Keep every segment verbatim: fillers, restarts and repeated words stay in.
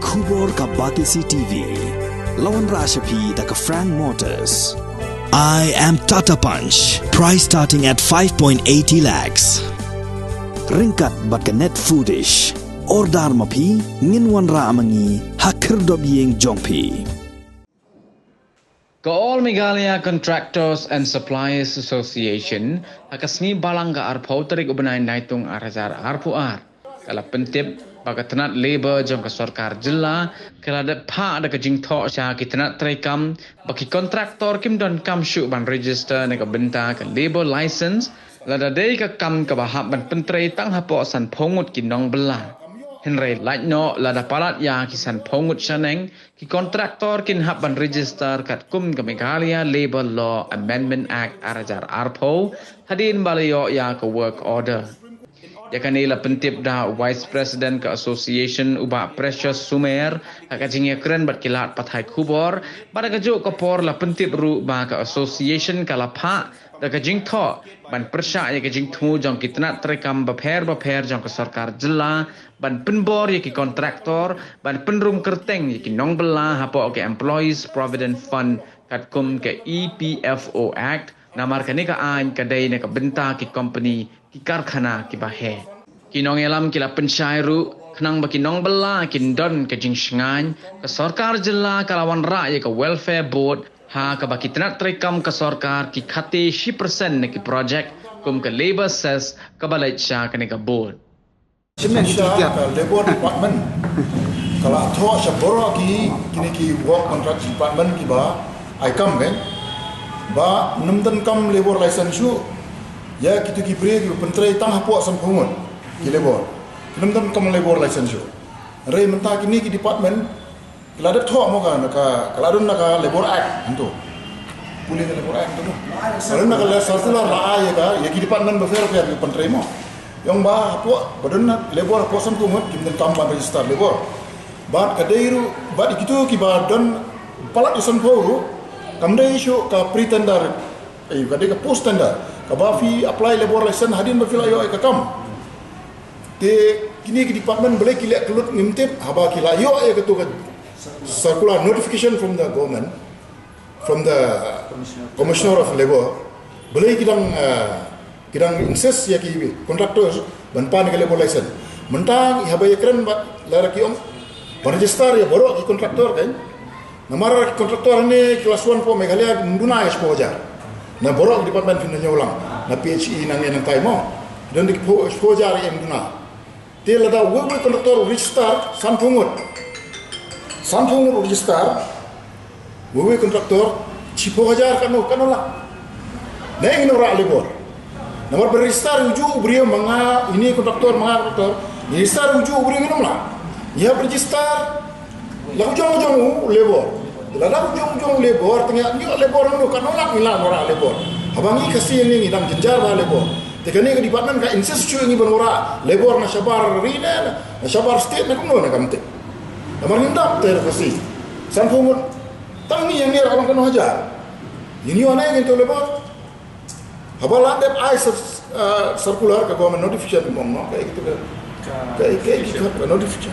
Khubor ka Batesi T V. La wanrah sha phi da ka Frank Motors. I am Tata Punch. Price starting at five point eighty lakhs. Ryngkat bad ka Net Foodish. Order ma phi, ngin wanrah ma ngi ha khyrdop ïing jong phi. Ka All Meghalaya Contractors and Suppliers Association, ha ka sngi Balang ka arphew tarik u bnai Naitung ar hajar arphew ar, ka la pyntip ba ka tnat labour jong ka sorkar jylla ka la dep phah da ka jingthoh sha ki tnat treikam ba ki contractor kim donkam shuh ban register na ka bynta ka labour license, lada dei ka kam kaba hap ban pyntrei tang hapoh sanphew ngut ki nongbylla. Hynrei lait noh, lada palat ïa ki sanphew ngut shaneng, ki contractor kin hap ban register katkum ka Meghalaya Labour Law Amendment Act ar hajar arphew, hadien ba la ïoh ïa ka work order. Ïa kane la pyntip da u Vice President ka Association, u Bah Precious Sumer, ha ka jingïakren bad ki lad pathai khubor. Bad ha kajuh ka por la pyntip ruh ba ka Association ka la phah da ka jingthoh ban pyrshah ïa ka jingthmu jong ki tnat treikam bapher bapher jong ka sorkar jylla, ban pynbor ïa ki contractor, ban pynrung kyrteng ïa ki nongbylla hapoh ka Employees Provident Fund katkum ka E P F O Act, namar kane ka aiñ ka dei na ka bynta ki kompani, ki karkhana kiba heh. Ki nongïalam ki la pynshai ruh, khnang ba ki nongbylla kin don ka jingshngaiñ, ka sorkar jylla ka la wanrah ïa ka Welfare Board, ha kaba ki tnat treikam ka sorkar ki khate shi percent na ki projek kum ka labour cess kaba leit sha kane ka board. Shisha ka Labour Department ka la thoh sha baroh ki, kine ki work contract department kiba ai kam, kan, ba nym donkam labour license shuh ïa kito ki briew kiba pyntrei tang hapoh sanphew ngut ki labour. Nym donkam labour license shuh. Hynrei mynta kine ki department ki la dep thoh mo ka, na ka, ka la don na ka Labour Act hangto. Pule ka Labour Act hangto mo. Ka la don na ka circular la ai ïa ka, ïa ki department bapher bapher ki pyntrei mo. Ïa ong ba hapoh, ba don na labour hapoh sanphew ngut kim donkam ban register labour. Bad ka dei ruh, bad ïa kito kiba don palat ïa sanphew ruh, kam dei shuh ka pre-tender, eh, ka dei ka post-tender. Kaba phi apply labour license hadien ba phi la ïoh ïa ka kam. Te kine ki department balei ki leh ka lut ngim tip, haba ki la ïoh ïa kato ka circular notification from the government, from the Commissioner of Labour, balei ki dang, eh, ki dang insist ïa ki contractors ban pan ka labour license. Mynta haba ïakren bad lada ki ong ban register ïa baroh ki contractor, kan. Namar ki contractor hangne ki la shu wan hapoh Meghalaya ym duna ïa shiphew hajar. Na baroh ki department phin ïoh lang, na P H E nangne nangtai mo, don da ki phew, shiphew hajar ïa ym duna. Te lada uwei uwei contractor u register sanphew ngut, sanphew ngut u register, uwei uwei contractor, shiphew hajar katno, katno lak. Ne ngin wanrah labour. Namar ba register ujuh u briew ma nga, ine contractor ma nga contractor, register ujuh u briew, ngin ym lah. Ïa register la u jong u jong u labour. Lada u jong u jong u labour, te ngi ïoh labour hangno, katno lak ngi lah wanrah labour. Haba ngi Khasi ngi, ngi dang jynjar bha labour. Te kane ka department ka insist shuh ïa ngi ban wanrah labour na shabar ri ne, na shabar state ne kumno ne kam tip. Namar ngim dap te Khasi. Sanphew ngut. Tang ngi ïa ngi ruh katno hajar. Ngin ïoh ne ngin ïoh labour. Haba la dep ai cir-, ah, circular ka government notification, mo, mo, ka, ka, ka, ka, ka notification.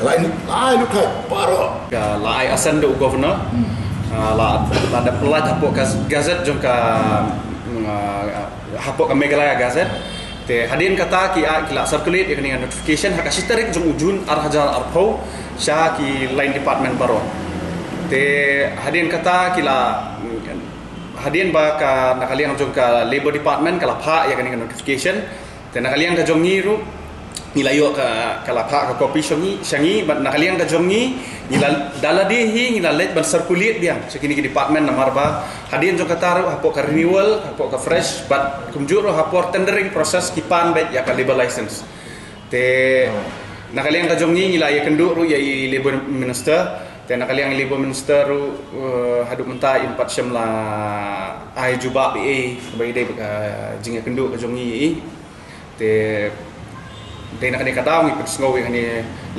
La ai, la ai lut hai baroh. Ka la ai assent da u governor. Hmm. Ah, la, la dep pynlait hapoh ka gazette jong ka, mm, ah, hapoh ka Meghalaya Gazette. Te hadien kata ki, ah, ki la circulate ïa kane ka notification ha ka shi tarik jong u June ar hajar arphew sha ki line department baroh. Te hadien kata ki la, mm, hadien ba ka na ka liang jong ka Labour Department ka la phah ïa kane ka notification. Te na ka liang ka jong ngi ruh ngi la ïoh ka, ka la phah ka copy sha ngi, sha ngi, bad na ka liang ka jong ngi, ngi la da lade hi ngi la leit ban circulate biang sha kine ki department namar ba hadien jong kata ruh hapoh ka renewal, hapoh ka fresh, bad kumjuh ruh hapoh tendering process ki pan beit ïa ka labour license. Te na ka liang ka jong ngi ngi la ïakynduh ruh ïa i Labour Minister. Te na ka liang i Labour Minister ruh, eh, haduh mynta im pat shym la ai jubab ei ei ba ïadei bad ka jingïakynduh ka jong ngi ei ei. Te dei na kane ka daw ngi pynsngew ïa kane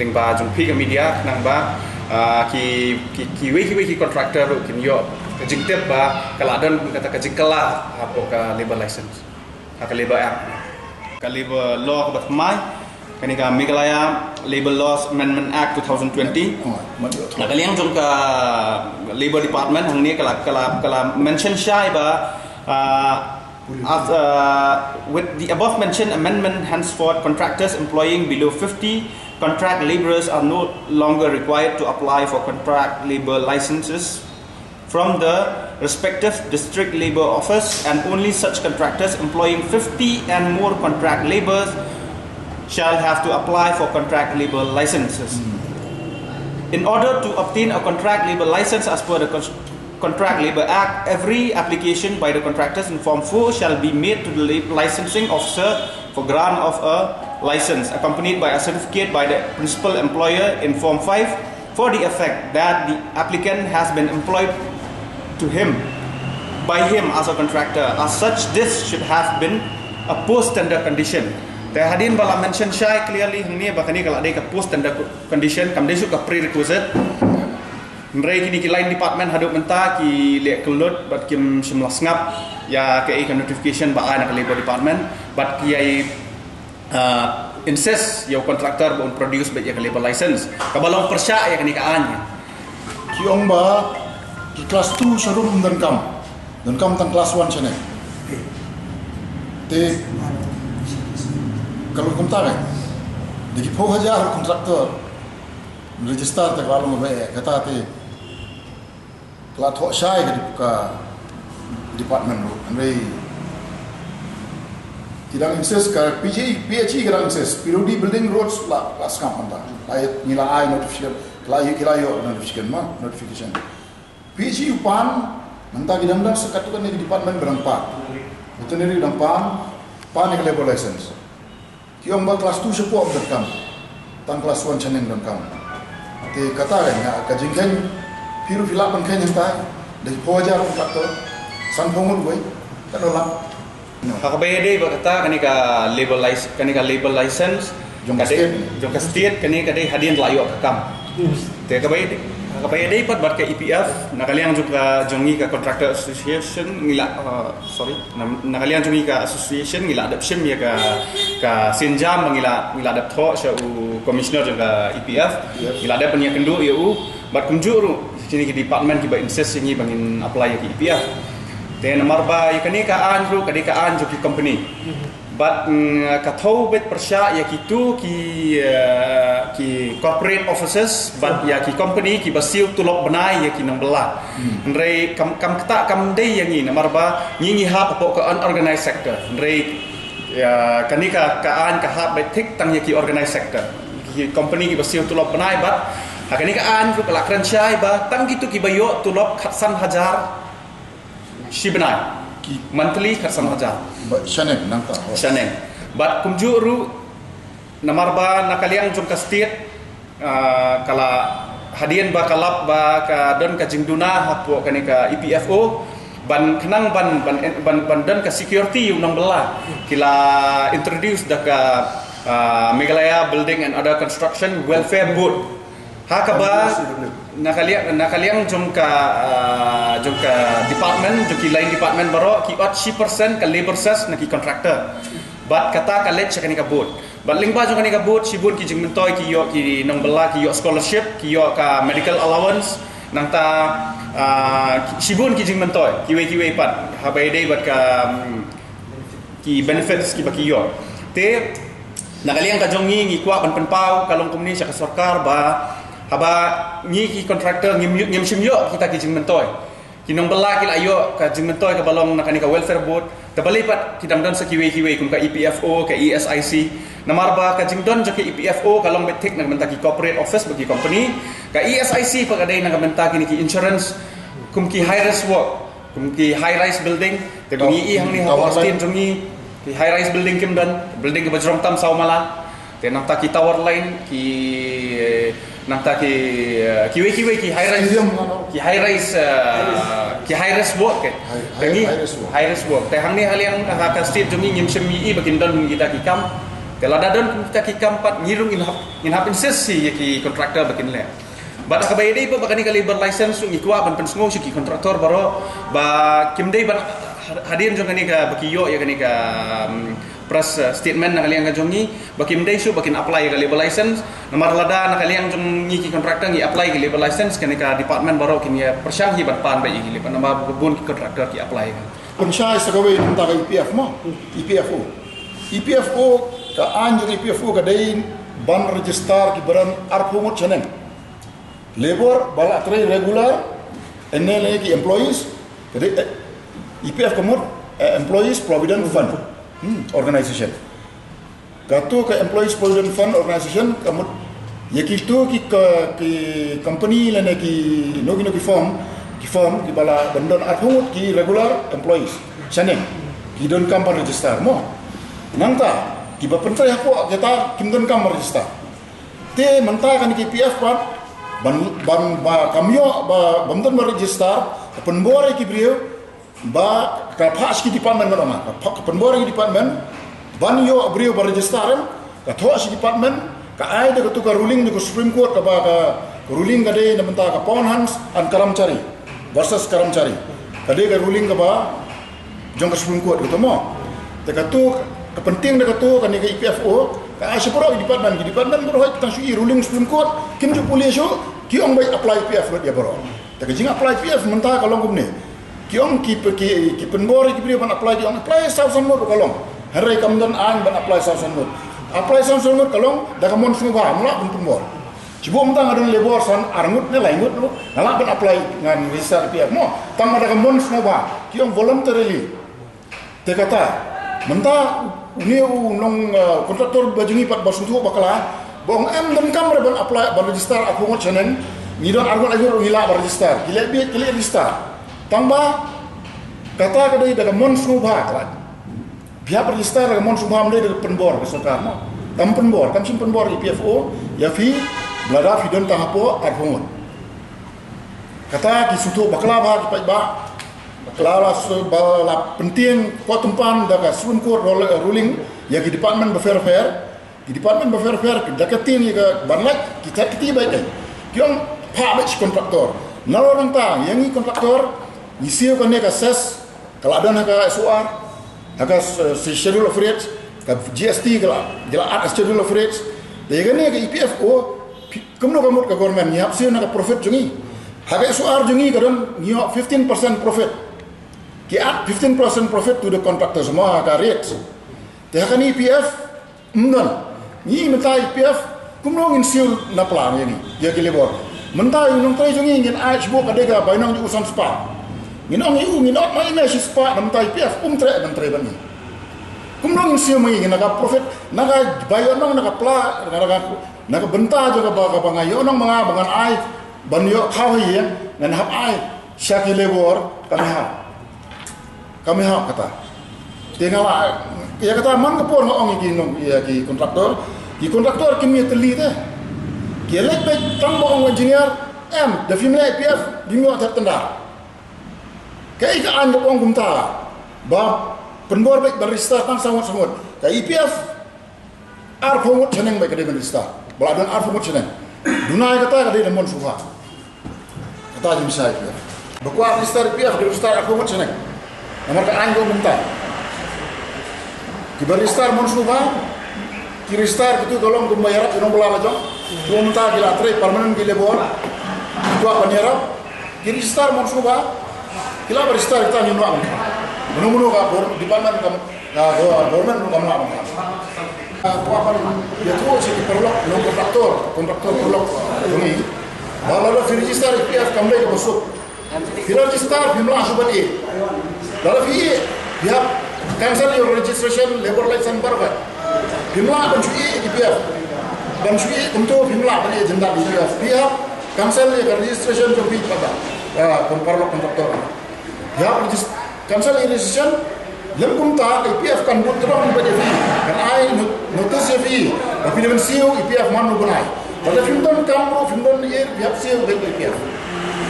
lyngba jong phi ka media khnang ba, ah, ki, ki, kiwei kiwei ki contractor ruh kin ïoh ka jingtip ba ka la don kata ka jingkylla hapoh ka labour license. Ha ka Labour Act, ka Labour Law kaba thymmai. Kane ka Meghalaya Labour Laws Amendment Act two thousand twenty. Na ka liang jong ka Labour Department hangne ka la, ka la, ka la mention shai ba, uh, as, uh, with the above mentioned amendment, henceforth contractors employing below fifty contract labourers are no longer required to apply for contract labour licenses from the respective district labour office, and only such contractors employing fifty and more contract labourers shall have to apply for contract labour licenses. In order to obtain a contract labour license as per the Con- Contract Labour Act, every application by the contractors in Form four shall be made to the li- licensing officer for grant of a license, accompanied by a certificate by the principal employer in Form five for the effect that the applicant has been employed to him by him as a contractor. As such, this should have been a post tender condition. Te hadien ba la mention shai clearly hangne ba kane ka la dei ka post tender condition, kam dei shuh ka prerequisite. Hynrei kine ki line department haduh mynta ki leh kyllut bad kim shym la sngap ïa kaei ka notification ba ai na ka Labour Department, bad ki ai, uh, insist ïa u contractor ba un produce beit ïa ka labour license. Kaba long pyrshah ïa kane ka aiñ. Ki ong ba ki class two sharum ym donkam. Donkam tang class one shane. Te ka long kumta ne. Da ki phew hajar contractor register te ka long ba kata te ka la thoh shai ka dep- ka department ruh. Hynrei ki dang insist, ka P G, P H E ka dang insist. P W D building roads la, la sngap mynta. La ïa, ngi la ai notification, la ïa, ki la ïoh notification ma, notification. P H E u pan, mynta ki dang dang sa katto katne ki department ba dang pan. Veterinary dang pan, pan ïa ka labour license. Ki ong ba class two shapoh ym donkam. Tang class one shaneng donkam. Te kata ka nga ka jingkheiñ, phi ruh phi lah ban kheiñ hangtai. Da ki phew hajar contractor, sanphew ngut wei, ka dolang. Ha kaba ïadei bad kata kane ka labour license, kane ka labour license jong ka state, jong ka state, kane ka dei hadien la ïoh ka kam. Te kaba ïadei, ha kaba ïadei pat bad ka E P F, na ka liang jong ka, jong ngi ka Contractor Association ngi la, uh, sorry, na, na ka liang jong ngi ka association ngi la dep shim ïa ka, ka sienjam ba ngi la, ngi la dep thoh sha u commissioner jong ka E P F. Ngi la dep ban ïakynduh ïa u bad kumjuh ruh kine ki department kiba insist ïa ngi ba ngin apply ïa ka E P F. Te namar ba ïa kane ka aiñ ruh ka dei ka aiñ jong ki company. Bad, mm, ka thew beit pyrshah ïa kitu ki, eh, ki corporate offices bad ïa ki company kiba siew tulop bnai ïa ki nongbylla. Hynrei kam, kam kata kam dei ïa ngi namar ba ngi ngi hap hapoh ka unorganized sector. Hynrei ïa kane ka, ka aiñ ka hap beit thik tang ïa ki organized sector. Ki company kiba siew tulop bnai bad ha kane ka aiñ ruh ka la kren shai ba tang kitu kiba ïoh tulop khatsan hajar shi bnai. Ki monthly khatsan hajar. Ba shaneng nangta. Shaneng. Bad kumjuh ruh namar ba na ka liang jong ka state, ah, ka la hadien ba ka lap ba ka don ka jingduna hapoh kane ka E P F O ban khnang ban, ban, ban, ban don ka security ïa u nongbylla ki la introduce da ka, ah, Meghalaya Building and Other Construction Welfare Board. Ha kaba na ka liang, na ka liang jong ka, ah, jong ka department, jong ki line department baroh ki ot shi percent ka labour cess na ki contractor. Bad kata ka leit sha kane ka board. Bad lyngba jong kane ka board shibun ki jingmyntoi ki ïoh ki nongbylla ki ïoh scholarship, ki ïoh ka medical allowance, nangta, ah, shibun ki jingmyntoi kiwei kiwei pat. Haba ïadei bad ka, mm, ki benefits kiba ki ïoh. Te na ka liang ka jong ngi ngi kwah ban pynpaw ka long kumne sha ka sorkar ba haba ngi ki contractor ngim, ngim shym ïoh kita ki jingmyntoi. Ki nongbylla ki la ïoh ka jingmyntoi kaba long na kane ka welfare board. Te balei pat ki dang don sa kiwei kiwei kum ka E P F O, ka E S I C. Namar ba ka jingdon jong ka E P F O ka long beit thik na ka bynta ki corporate office bad ki company. Ka E S I C pat ka dei na ka bynta kine ki insurance kum ki high risk work. Kum ki high rise building, te ba ngi i hangne ha Palestine jong ngi, ki high rise building kim don, building kaba jrong tam saw mala. Te nangta ki tower line, ki, nangta ki, eh, kiwei kiwei ki high rise, ki high rise, eh, ki high rise work ke. Te ngi high rise work. Te hangne ha liang ha ka state jong ngi ngim shym i ba kin don kita ki kam. Te lada don kita ki kam pat ngi ruh ngin hap, ngin hap insist ïa ki contractor ba kin leh. Bad ha kaba ïadei pat ba kane ka labour license ngi kwah ban pynsngew sha ki contractor baroh ba kim dei ban hadien jong kane ka ba ki ïoh ïa kane ka, um, press, uh, statement na ka liang ka jong ngi ba kim dei shuh ba kin apply ka labour license. Namar lada na ka liang jong ngi ki contractor ngi apply ki labour license, kane ka department baroh kin ïa pyrshang hi ban pan beit ïa ki labour, namar ba bun ki contractor ki apply ka. Pynshai sa kawei na ka bynta ka E P F mo, E P F O. E P F O, ka aiñ jong E P F O ka dei ban register ki briew arphew ngut shaneng. Labour ba la trei regular, ne lane ki employees, ka dei, eh, E P F ka mut, eh, Employees Provident Fund, hmm, organization. Katu ka Employees Provident Fund organization ka mut ïa kitu ki ka, ki company lane kino kino ki firm, ki firm kiba la, ban don arphew ngut ki regular employees shaneng, ki donkam ban register mo. Nangta kiba pyntrei hapoh kita kim donkam ban register. Te mynta kane ka E P F pat, ban, ban, ba kam ïoh, ba, bym don ban register, ka pynbor ïa ki briew, ba ka phah sha ki department, ngan ong, ka phah, ka pynbor ïa ki department ban ïoh briew ba register, em, ka thoh sha ki department, ka ai da katu ka ruling na ka Supreme Court, kaba ka, ka ruling ka dei na bynta ka Pawan Hans and Karamchari versus Karamchari. Ka dei ka ruling kaba jong ka Supreme Court katu mo. Te katu, ka pyntieng da katu, kane ka E P F O ka ai sha baroh ki department, ki department baroh, tang shu i ruling Supreme Court, kim ju pule shuh, ki ong ba apply E P F lut ïa baroh. Te ka jing apply E P F mynta ka long kumne. Ki ong ki, ki, ki pynbor ki briew ban apply, ki ong apply saw san ngut ruh ka long. Hynrei kam don aiñ ban apply saw san ngut. Apply saw san ngut ka long da ka mon sngewbha, mlak ban pynbor. Shu buh mynta nga don labour san ar ngut ne lai ngut ruh, nga lah ban apply, ngan register E P F mo. Tang ma da ka mon sngewbha, ki ong voluntarily. Te kata, mynta une u nong, uh, contractor ba jong ngi pat ba sngewthuh bakla, ba ong em donkam re ban apply, ban register arphew ngut shaneng, ngi don ar ngut, lai ngut ruh ngi lah ban register, ki leh beit, ki leh register. Tang ba kata ka dei da ka mon sngewbha, ka lah. Phi hap register da ka mon sngewbha, ym dei da ka pynbor ka sorkar mo. Kam pynbor, kam shym pynbor E P F O ïa phi, lada phi don tang hapoh arphew ngut. Kata ki sngewthuh bakla bha ki paidbah. Bakla la su-, ba la pyntieng kwah tympan da ka Supreme Court rul-, ruling ïa ki department bapher bapher. Ki department bapher bapher da ka tieng ïa ka ban lait ki tat kti beit. Ki ong phah beit shi contractor. Nalor nangta ïa ngi contractor ngi siew kane ka cess, ka la don ha ka S O R, ha ka s-, s-, Schedule of Rates, ka G S T ka la, ka la add Schedule of Rates. Te ïa kane ka E P F O, pi-, kumno ka mut ka government, ngi hap siew na ka profit jong ngi. Ha ka S O R jong ngi ka don ngi ïoh fifteen percent profit. Ki add fifteen percent profit to the contractors mo ha ka rates. Te ha kane E P F, ym don. Ngi mynta E P F, kumno ngin siew na pla ngi, ïa ki labour. Mynta u nongtrei jong ngi ngin ai shu buh ka dei ka bainong jong u san spah. Ngin ong ïa u, ngin ong ma ïa me shi spah, na mynta E P F um treh ban trei bad ngi. Kumno ngin siew ma ngi, na ka profit, na ka bai ïoh nong, na ka pla, na ka, na ka bynta jong kaba, kaba nga ïoh nong ma nga ba ngan ai, ban ïoh khaw ha ïing, ngan hap ai sha ki labour, ka me ha. Ka me ha kata. Te nga la, ïa kata man ka por nga ong ïa ki nong, ïa ki contractor. Ki contractor kim ïa tylli te. Ki leit beit tang ba ong engineer, em, da phim leh E P F, phim ïoh thep tender. Kaei ka aiñ ba ong kumta. Ba pynbor beit ban register tang saw ngut saw ngut. Ka E P F, arphew ngut shaneng beit ka dei ban register. Ba la don arphew ngut shaneng. Duna ïa kata ka dei da mon sngewbha. Kata jingshai E P F. Ba kwah register E P F, ki register arphew ngut shaneng. Namar ka aiñ ka ong kumta. Kiba register mon sngewbha, ki register kitu ka long kumba ïarap ïa nong ba la la jong. Kumba mynta ki la trei permanent ki labour. Ki kwah ban ïarap. Ki register mon sngewbha. Ki lah ba register, kita ngim lah ban. Mano mano ka bor-, department kam, ka go-, government ruh kam lah ban. Ka kwah ban ïathuh sha ki paralok, nong contractor, contractor paralok jong ngi. Ba lada phi register E P F kam dei kaba suk. Phi register phim lah shuh ban ïeh. Lada phi ïeh, phi hap cancel your registration, labour license baroh. Phim lah ban shu ïeh E P F. Ban shu ïeh kumto phim lah ban ïeh jingdap E P F. Phi hap cancel ïa ka registration jong phi pat da. Ah, kum paralok contractor. Phi hap regis-, cancel ïa registration. Lym kumta ka E P F kan bud tyrong bad ïa phi. Kan ai no-, notice ïa phi. Ba phi dei ban siew E P F man u bnai. Lada phim donkam ruh, phim don ïa, phi hap siew bad ïa E P F.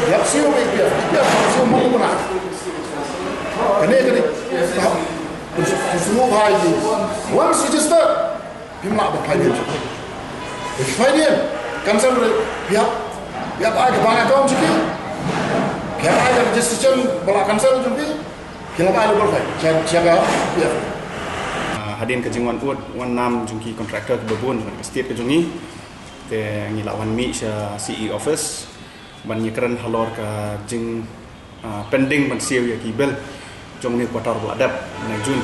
Phi hap siew bad ïa E P F. E P F hap siew man u bnai. Kane, kane. Hap. Pyn-, pynsngewbha ïa ki. Once registered, phim lah ban phai dien. Phai dien. Cancel re. Phi hap, phi hap ai ka bank account sha ki. Phi hap ai ka registration ba la cancel jong phi. Phi lah ban ai labour file. Sha, sha ka P F. Ah, Hadien ka jingwan ud wan nam jong ki contractor kiba bun jong ka state ka jong ngi, te ngi la wan mih sha C E office ban ïakren halor ka jing ah, pending ban siew ïa ki bill jong une u quarter ba la dep, bnai June.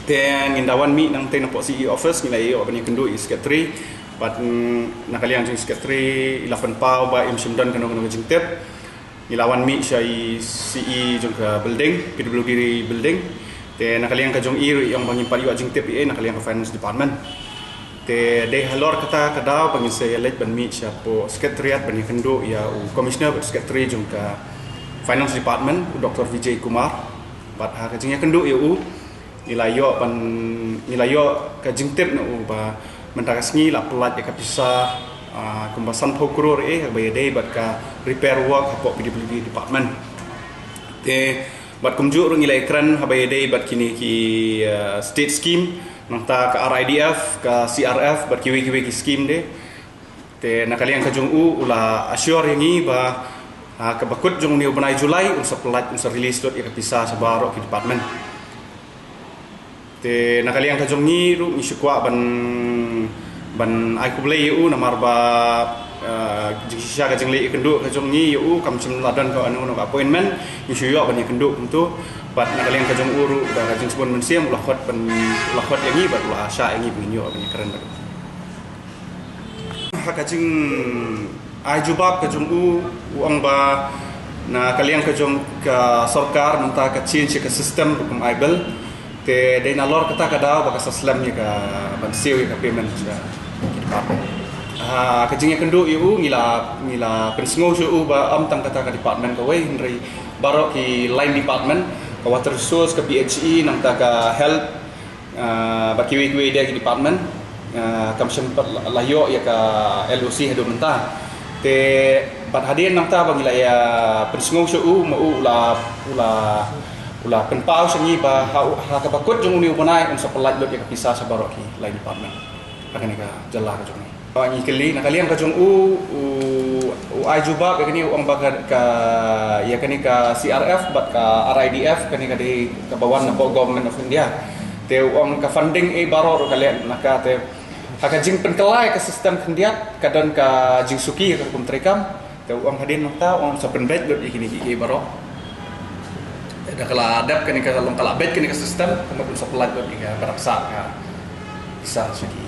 Te ngin da wan mih nangtei napoh C E office, ngi la ïoh ban ïakynduh ïa u secretary, bad, mm, na ka liang jong u secretary i la pynpaw ba im shym don kano kano ka jingtip. Ngi la wan mih sha i C E jong ka building, P W D building. Te na ka liang ka jong i ruh i ong ba ngim pat ïoh jingtip ei ei na ka liang ka finance department. Te dei halor kata ka daw ba ngin sa ïaleit ban mih shapoh secretariat ban ïakynduh ïa u commissioner bad secretary jong ka finance department, u Doctor Vijay Kumar. Bad ha ka jingïakynduh ïa u, ngi la ïoh ban, ngi la ïoh ka jingtip na u ba mynta ka sngi la pyllait ïa ka pisa, ah, kumba sanphew klur eh, haba ïadei bad ka repair work hapoh P W D department. Te bad kumjuh ruh ngi la ïakren haba ïadei bad kine ki, ah, state scheme, nangta ka R I D F, ka C R F, bad kiwei kiwei ki scheme de. Te na ka liang ka jong u, u la assure ïa ngi ba, ah, kaba kut jong une u bnai July un sa pyllait, un sa release lut ïa ka pisa sha baroh ki department. Te na ka liang ka jong ngi ruh ngi shu kwah ban, ban ai khublei ïa u namar ba, ah, jingshisha ka jingleit ïakynduh ka jong ngi ïa u kam shym la don kano kano ka appointment, ngi shu ïoh ban ïakynduh kumto. Bad na ka liang ka jong u ruh da ka jingsbun mynsiem u la khot ban, u la khot ïa ngi bad u la shah ïa ngi ba ngin ïoh ban ïakren bad u. Ha ka jingai jubab ka jong u, u ong ba na ka liang ka jong ka sorkar mynta ka change ïa ka system rukom ai bill. Te dei nalor kata ka daw ba ka sa slem ïa ka ban siew ïa ka payment sha ki department. Ha ka jingïakynduh ïa u ngi la, ngi la pynsngew sha u ba ym tang kata ka department kawei hynrei baroh ki line department, ka water resource, ka P H E, nangta ka health, ah, bad kiwei kiwei de ki department, ah, kam shym pat la, la ïoh ïa ka L O C haduh mynta. Te bad hadien nangta ba ngi la ïa pynsngew sha u, ma u u la, u la, u la pynpaw sha ngi ba ha, ha kaba kut jong une u bnai un sa pyllait lut ïa ka pisa sha baroh ki line department ha kane ka jylla ka jong ngi. Ba ngi kylli na ka liang ka jong u, u, u ai jubab ïa kane, u ong ba ka, ka, ïa kane ka C R F bad ka R I D F, kane ka dei kaba wan napoh Government of India. Te u ong ka funding eh baroh ruh ka leh na ka, te ha ka jingpynkylla ïa ka system khyndiat ka don ka jingsuki ïa ka rukom treikam. Te u ong hadien nangta u ong sa pynbeit lut ïa kine kiei kiei baroh. Te da ka la dep kane ka long ka la beit kane ka system, ka mut un sa pyllait lut ïa ka, ba dang sah ka pisa sha ki